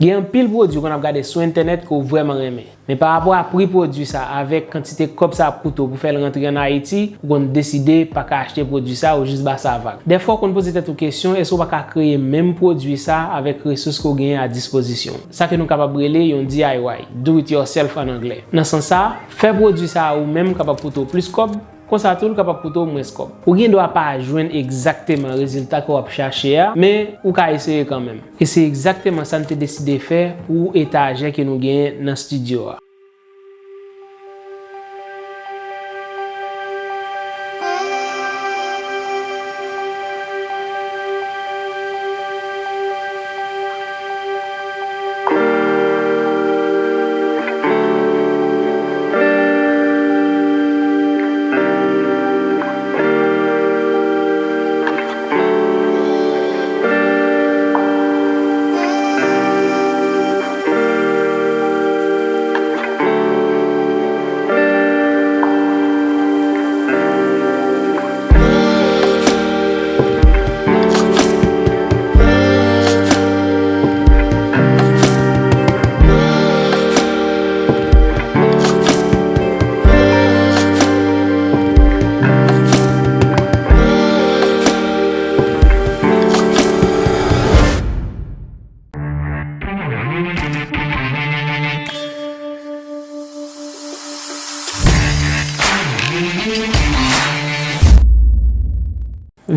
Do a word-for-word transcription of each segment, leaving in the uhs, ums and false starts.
Gen anpil pwodui w konn ap gade sou entènèt ke w vrèman renmen. Men pa rapò a pri pwodui sa avèk kantite kòb sa ap koute w pou fè l rantre ann Ayiti, ou konn deside pa ka achte pwodui sa, ou jis ba sa vag. Dèfwa w konn poze tèt ou kesyon, èske w pa ka kreye menm pwodui sa avèk resous ke w genyen a dispozisyon w? Sa ke nou kapab rele yon D I Y, do it yourself an anglè. Nan sans sa, fè pwodui sa a ou menm kapab koute w plis kòb, konsa tou l kapab koute w mwens kòb. Ou gen dwa pa jwenn egzakteman rezilta ke w ap chache a, men ou ka eseye kanmenm. E se egzakteman sa n te deside fè pou etajè ke nou genyen nan estidyo a.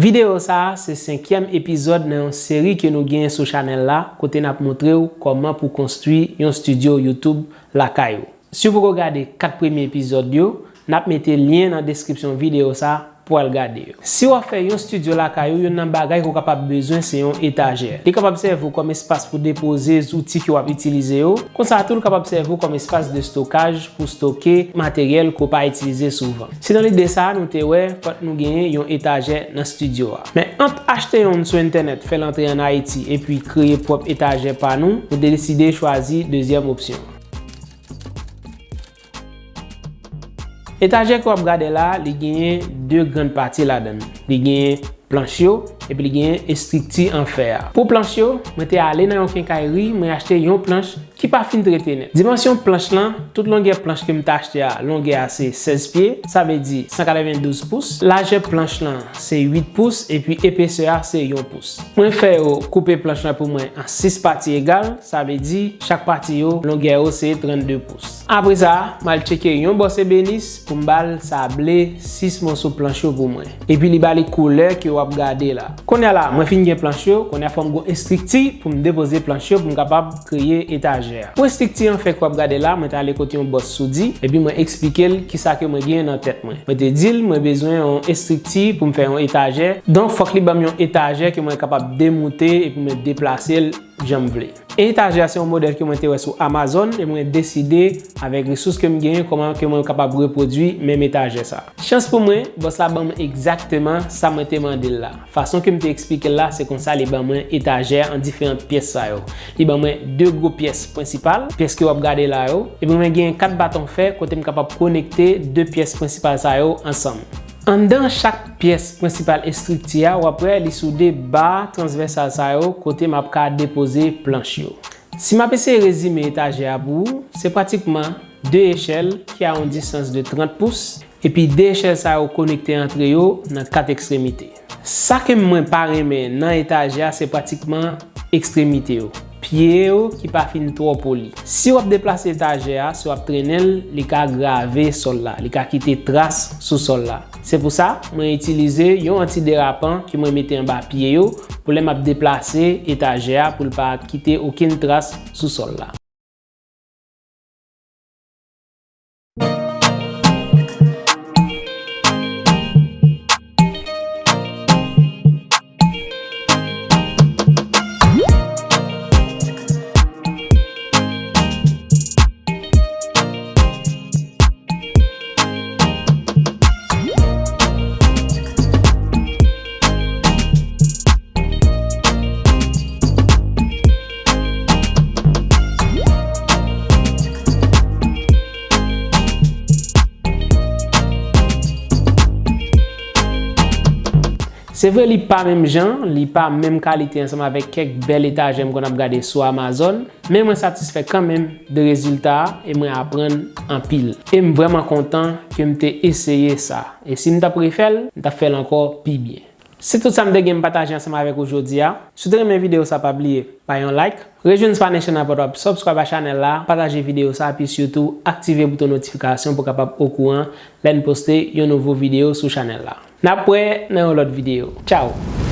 Videyo sa a se senkyèm epizòd nan yon seri ke nou genyen sou chanèl la, kote n ap montre w kòman pou konstwi yon estidyo YouTube lakay ou. Si w poko gade kat premye epizòd yo, n ap mete lyen nan deskripsyon videyo sa pou w al gade yo. Si w ap fè yon estidyo lakay ou, youn nan bagay ke w kapab bezwen se yon etajè. Li kapab sèvi w kòm espas pou depoze zouti ke w ap itilize yo. Konsa tou, l kapab sèvi w kòm espas de stokaj pou stoke materyèl ke w pa itilize souvan. Se nan lide sa a nou te wè fòk nou genyen yon etajè nan estidyo a. Men ant achte yonn sou entènèt, fè l antre ann Ayiti, epi kreye pwòp etajè pa nou, nou te deside chwazi dezyèm opsyon an. Etajè ke w ap gade la, li genyen de grann pati ladan l. Li genyen planch yo, epi li genyen estrikti an fè a. Pou planch yo, mwen te ale nan yon kenkayri, mwen achte yon planch ki pa fin trete nèt. Dimansyon planch lan, tout longè planch ke m te achte a, longè a se sèz pye, sa vle di san katrevendouz pous. Lajè planch lan se uit pous, epi epesè a se yon pous. Mwen fè yo koupe planch lan pou mwen an sis pati egal, sa vle di chak pati yo, longè yo se trannde pous. Apre sa, m al tcheke yon bòs ebenis pou m ba l sable sis mòso planch yo pou mwen. Epi li ba li koulè ke w ap gade la. Kounye a la, mwen fin gen planch yo, kounye a fò m gon estrikti pou m depoze planch yo pou m kapab kreye etajè a. Pou estrikti an fè ke w ap gade la, mwen te ale kote yon bòs soudi, epi mwen eksplike l kisa ke mwen genyen nan tèt mwen. Mwen te di l mwen bezwen yon estrikti pou m fè yon etajè, donk fòk li ban m yon etajè ke mwen kapab demoute epi mwen deplase l jan m vle. Etajè a se yon modèl ke mwen te wè sou Amazon e mwen deside, avèk resous ke m genyen, kòman ke mwen kapab repwodui menm etajè sa. Chans pou mwen, bòs la ban mwen egzakteman sa mwen te mande l la. Fason ke m te eksplike l la, se konsa li ban mwen etajè an diferan pyès sa yo. Li ban mwen de gwo pyès prensipal, pyès ke w ap gade la yo, epi mwen genyen kat baton fè kote m kapab konekte de pyès prensipal sa yo ansanm. Anndan chak pyès prensipal estrikti a, w ap wè li soude ba transvèsal sa yo kote m ap ka depoze planch yo. Si m ap eseye rezime etajè a pou ou, se pratikman de echèl ki a yon distans de trant pous, epi de echèl sa yo konekte antre yo nan kat ekstremite. Sa ke mwen pa renmen nan etajè a, se pratikman ekstremite yo. Pye yo ki pa fin twò poli. Si w ap deplase etajè a, si w ap trennen l, li ka grave sòl la, li ka kite tras sou sòl la. Se pou sa, mwen itilize yon antiderapan ke mwen mete anba pye yo pou lè m ap deplase etajè a pou l pa kite okenn tras sou sòl la. Se vre li pa menm jan, li pa menm kalite ansanm avèk kèk bèl etajè m konn ap gade sou Amazon, men mwen satisfè kanmenm de rezilta a e mwen aprann anpil. E m vrèman kontan ke m te eseye sa. E si m t ap refè l, m t ap fè l ankò pi byen. Se tout sa m te gen m pataje ansanm avèk ou jodi a. Si w te renmen videyo sa, pa bliye bay yon like, rejwenn Spanish Channel pa w ap subscribe a chanèl la, pataje videyo sa, epi sitou aktive bouton notifikasyon pou w kapab okouran lè n poste yon nouvo videyo sou chanèl la. N ap wè nan yon lòt videyo. Tchao!